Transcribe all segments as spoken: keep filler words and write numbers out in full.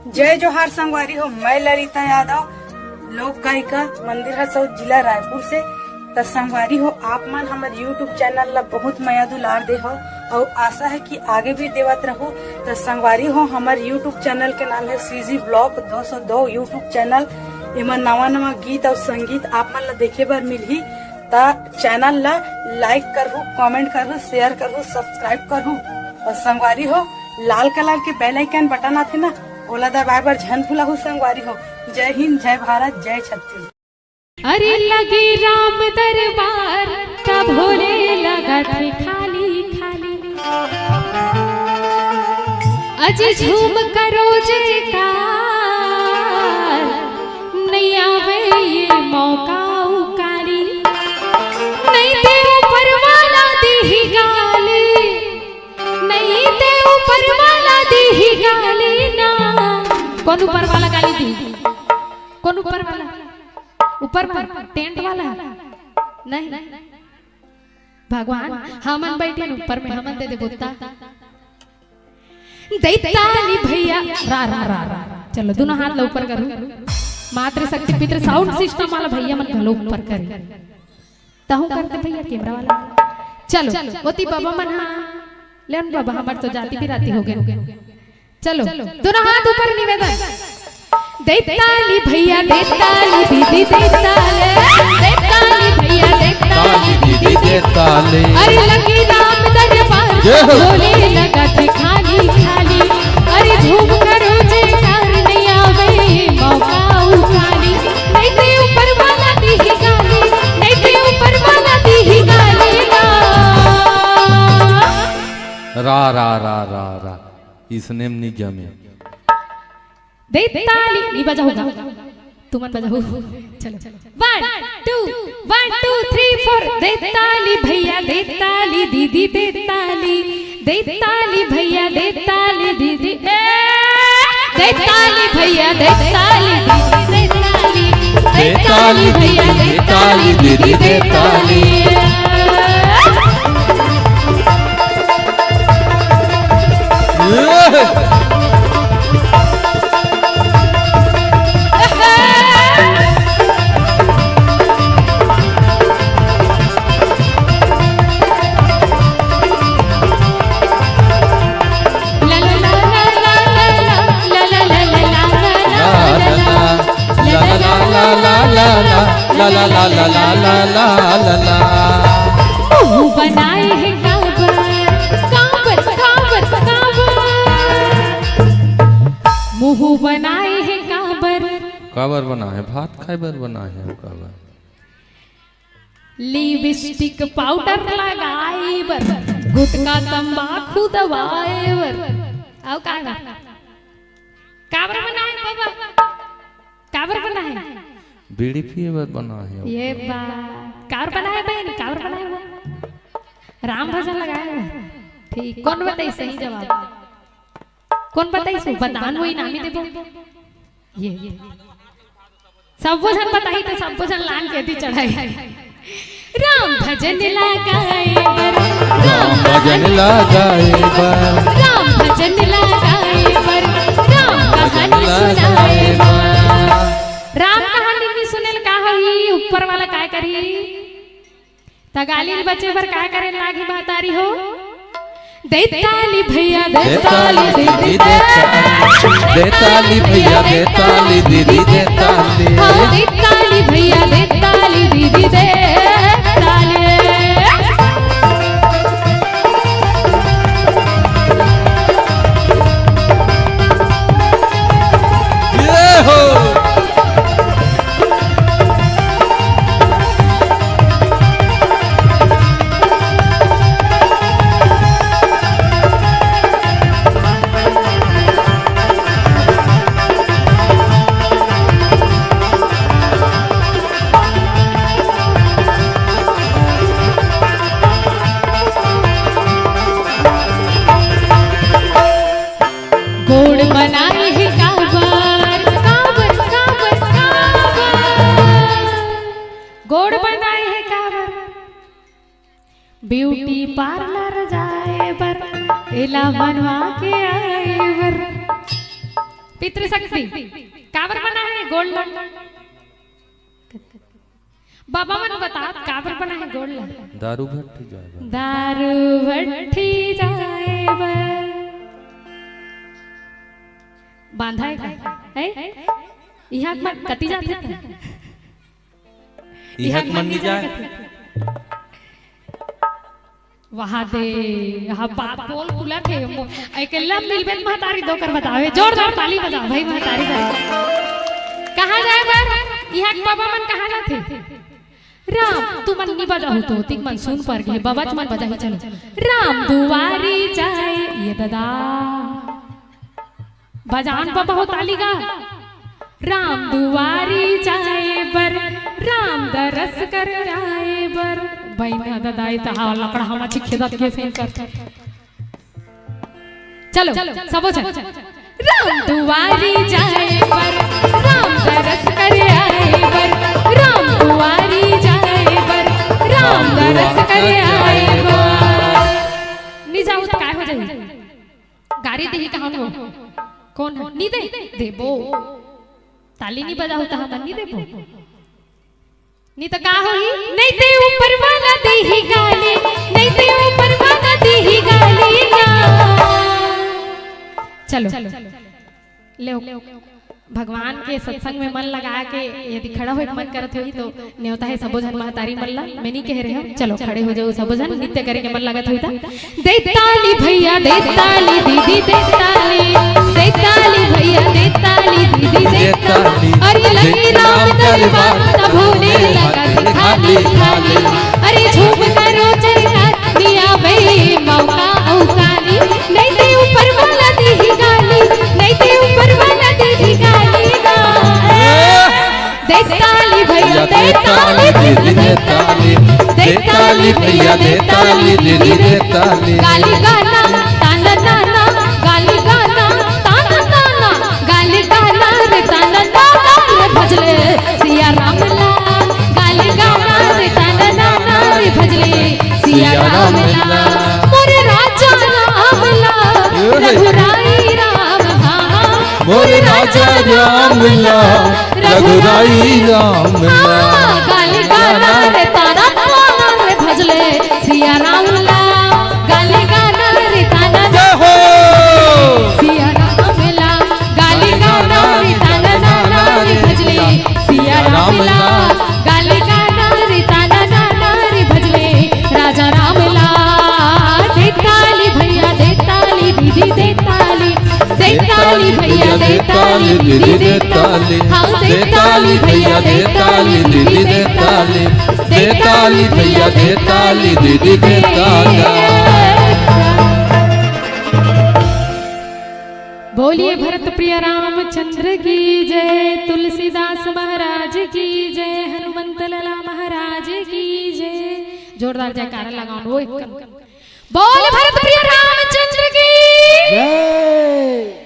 जय जोहार संगवारी हो, मैं ललिता यादव, लोक गायिका, मंदिर हसौद, जिला रायपुर से। त संगवारी हो, आप मन हमर YouTube चैनल ला बहुत मया दुलार दे हो, अउ आशा है कि आगे भी देवत रहू। त संगवारी हो, हमर YouTube चैनल के नाम है सीजी ब्लॉग दो सौ दो YouTube चैनल। एमा नवा नवा गीत अउ संगीत आप मन ला देखे बर मिलही। त चैनल ला लाइक करहू, कमेंट करहू, शेयर करहू, सब्सक्राइब करहू। अउ संगवारी हो, लाल कलर के बेल आइकन बटन आथे ना, ओला दबाए बर झन भुलाहू संगवारी हो। जय हिंद, जय भारत, जय छत्तीसगढ़। अरे लगे राम दरबार, त भोले लगथे खाली खाली। अजी झूम करो जयकार, नइ आवे ये मौका उकारी। नइ ते ऊपर वाला दीही गाली, नइ ते ऊपर वाला दीही गाली ना। कोन ऊपर वाला गाली दी? कोन ऊपर वाला? ऊपर वाला? टेंट वाला? नहीं। भगवान, हमन बइठे न ऊपर में, हमन दे दे बोलता। दैताली भैया, रा, रा, रा, रा। चलो, दोनों हाथ ला ऊपर करो। मातृ शक्ति पितृ साउंड सिस्टम वाला भैया मन घलो ऊपर करे। तहूं करते भैया कैमरा वाला। चलो, ओती बाबा मन हा। लेन बाबा, हमर तो जाति बिराती हो गए। चलो, दोनों हाथ ऊपर, निवेदन। दैताली भैया, दैताली दीदी, दैताले। दैताली भैया, दैताली दीदी, दैताले। अरे लकी राम दरबार, जय हो। भोले लगथे खाली खाली। अरे झूम करो जयकार, नइ आवे मौका उकारी। नइ ते ऊपर वाला दीही गाली, नइ ते ऊपर वाला दीही गाली ना। रा, रा, रा, रा, रा। इसने में नहीं जमे। दैताली, नहीं बजाऊंगा। तुमन बजाओ। चलो। One, two, one, two, three, four। दैताली भैया, दैताली दीदी, दैताली। दैताली भैया, दैताली दीदी। ए, दैताली भैया, दैताली दीदी, दैताली। दैताली भैया, दैताली दीदी, दैताली। मुंह बनाए हे काबर, काबर, काबर, काबर। मुंह बनाए हे काबर। काबर बनाए? भात खाए बर बनाए हे, काबर? लिपस्टिक पाउडर लगाए बर, गुटखा तंबाकू दबाए बर। अउ का गा? काबर बनाए बाबा? काबर बनाए? बीड़ी पिए बर बनाए। ये बा-, काबर बनाए बहिनी? काबर बनाए वो? राम भजन लगाए बर। ठीक, कोन बताइस सही जवाब? कोन बताइस? बतान वो इनामी देबो। ये, ये। सब्बो झन बताही त सब्बो झन लान के दी चढ़ाई। राम भजन ला गाए बर, राम भजन ला गाए बर, राम भजन ला गाए बर, राम कहानी सुनाए बर। राम कहानी नहीं सुने ल का होही? ऊपर वाला काय करही? त गाली ल बचे बर का करे लागही महतारी हो? दैताली भैया, दैताली दीदी, दैताली। दैताली भैया, दैताली दीदी, दैताली। हाँ, दैताली भैया, दैताली दीदी, दैताली। ये हो। पितृशक्ति। काबर बना हे गोड़ ला? बाबा मन बतात काबर बना हे गोड़ ला? दारू भट्टी जाए बर। दारू भट्टी जाए बर। बांधा हे का? हैं? इहाँ मन कति जाथे त? इहाँ मन नइ जाए। वहाँ दे, यहाँ बात बोल खुला थे। मो-, अकेला मिलबे त महतारी दो कर बतावे। जोरदार ताली बजाओ भाई महतारी बर। कहाँ जाए बर? इहाँ के बाबा मन कहाँ जाथे? राम, तुमन नइ बजाहू तो, तिक मन सुन पर गे, बाबा तुमन बजाही चलो। राम दुआरी जाए, ये दादा। बजान बाबा हो ताली गा। राम दुआरी जाए बर, राम दरस कर आए बर। बहिना ददा, ए त हा लकड़ा हमा छिखे दत के फेन कर। चलो, सबो झन। राम दुआरी जाए बर, राम दरस कर आए बर, राम दुआरी जाए बर, राम दरस कर आए बर। नइ जाहू त काय हो जाही? गारी देही कहाँ हो? कोन ह? नइ दे? देबो। ताली नइ बजाहू त हमन नइ देबो। नइ त का होही? नइ ते ऊपर वाला देही गाली, नइ ते ऊपर वाला देही गाली ना। चलो। ले, भगवान के सत्संग में मन लगा के यदि खड़ा होए के मन करत होही तो नेवता हे सबो झन महतारी मन ला। मैं नइ कह रहे हूँ, चलो खड़े हो जाओ सबो झन, नृत्य करे के मन लगत होही त। दे ताली भैया, दे ताली दीदी, दे ताली, दे ताली भैया, दे ताली दीदी, दे ताली। अरे लगे राम दरबार त भोले लगा खाली खाली। अरे झूम करो चरका दिया बे मौका औकारी। नइ ते ऊपर वाला देही गाली, नइ ते ऊपर वाला देही गाली ना। दे ताली भैया, दे ताली दीदी, दे ताली, दे ताली भैया, दे ताली दीदी, दे ताली। गाली गाना, ताना ताना, गाली गाना, ताना ताना, गाली गाना रे, ताना ताना रे, भजले सिया राम ला। गाली गाना रे, ताना ताना रे, भजले सिया राम ला। मोरे राजा राम ला, रघुराई राम, हाँ। मोरे राजा राम ला, रघुराई राम ला। हाँ, गाली गाना रे, ताना ताना रे, भजले सिया राम ला। गाली गाना रे, ताना जय हो। सिया राम ला। गाली गाना रे, ताना ताना रे, भजले सिया राम ला। गाली गाना रे, ताना ताना रे, भजले राजा राम ला। दे ताली भैया, दे ताली दीदी, दे ताली, दे ताली भैया, दे ताली दीदी, दे ताली। हाँ, दे ताली भैया, दे ताली दीदी, दे ताली। दे ताली भैया, दे ताली दीदी, दे ताली। बोलिए भरत प्रिय रामचंद्र की जय, तुलसीदास महाराज की जय, हनुमंत लाला महाराज की जय। जोरदार जयकारा लगाओ, वो एक बोल भरत प्रिय रामचंद्र की। जय।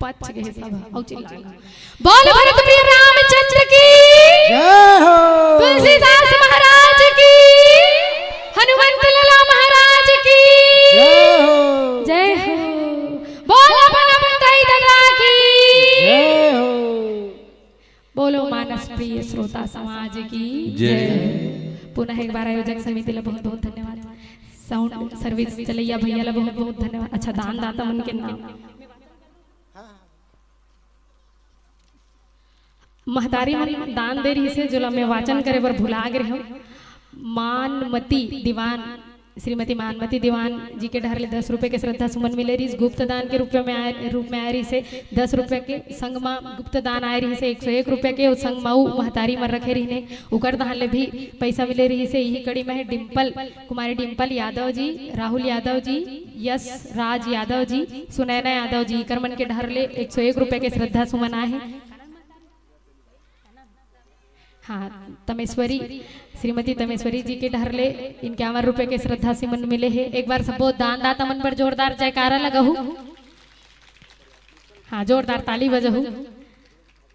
पच गए सब, औ चिल्ला। बोल भरत प्रिय रामचंद्र की। जय हो। तुलसीदास महाराज की। हनुमंत लाला महाराज की। जय हो। जय हो। बोल अपन अपन दाई ददा की। जय हो। बोलो मानस प्रिय श्रोता समाज की जय। जय। पुनः एक बार आयोजक समिति ला बहुत बहुत धन्यवाद। साउंड सर्विस चलैया भैया ला बहुत बहुत धन्यवाद। अच्छा, दान दाता मन के नाम। महतारी मन दान दे रहिसे, जोला मैं वाचन करे बर भुला गे रहेंव। मानमती दीवान, श्रीमती मानमती दीवान जी के डहर ले दस रुपये के श्रद्धा सुमन मिले रहिस, गुप्त दान के रूप में आए, रूप में आए रहिसे दस रुपये के, संग मा गुप्त दान आए रहिसे एक सौ एक रुपये के, अउ संग मा अउ महतारी मन रखे रहिने, उकर डहर ले भी पैसा मिले रहिसे। इही कड़ी में हे डिम्पल, कुमारी डिम्पल यादव जी, राहुल यादव जी, यश राज यादव जी, सुनैना यादव जी, इकर मन के डहर ले एक सौ एक रुपये के श्रद्धा सुमन आए हे। हाँ, तमेश्वरी, श्रीमती तमेश्वरी जी के डहर ले इक्यावन रुपये के श्रद्धा सुमन मिले हे। एक बार सबो दान दाता मन बर जोरदार जयकारा लगाहू। हाँ, जोरदार ताली बजाहू।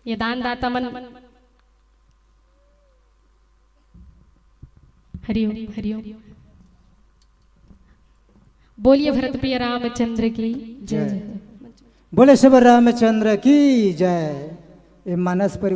ये दान दाता मन, हरिओम, हरिओम। बोलिए भरत प्रिय रामचंद्र की जय। जय। बोले श्री रामचंद्र की जय। ये मानस परिवार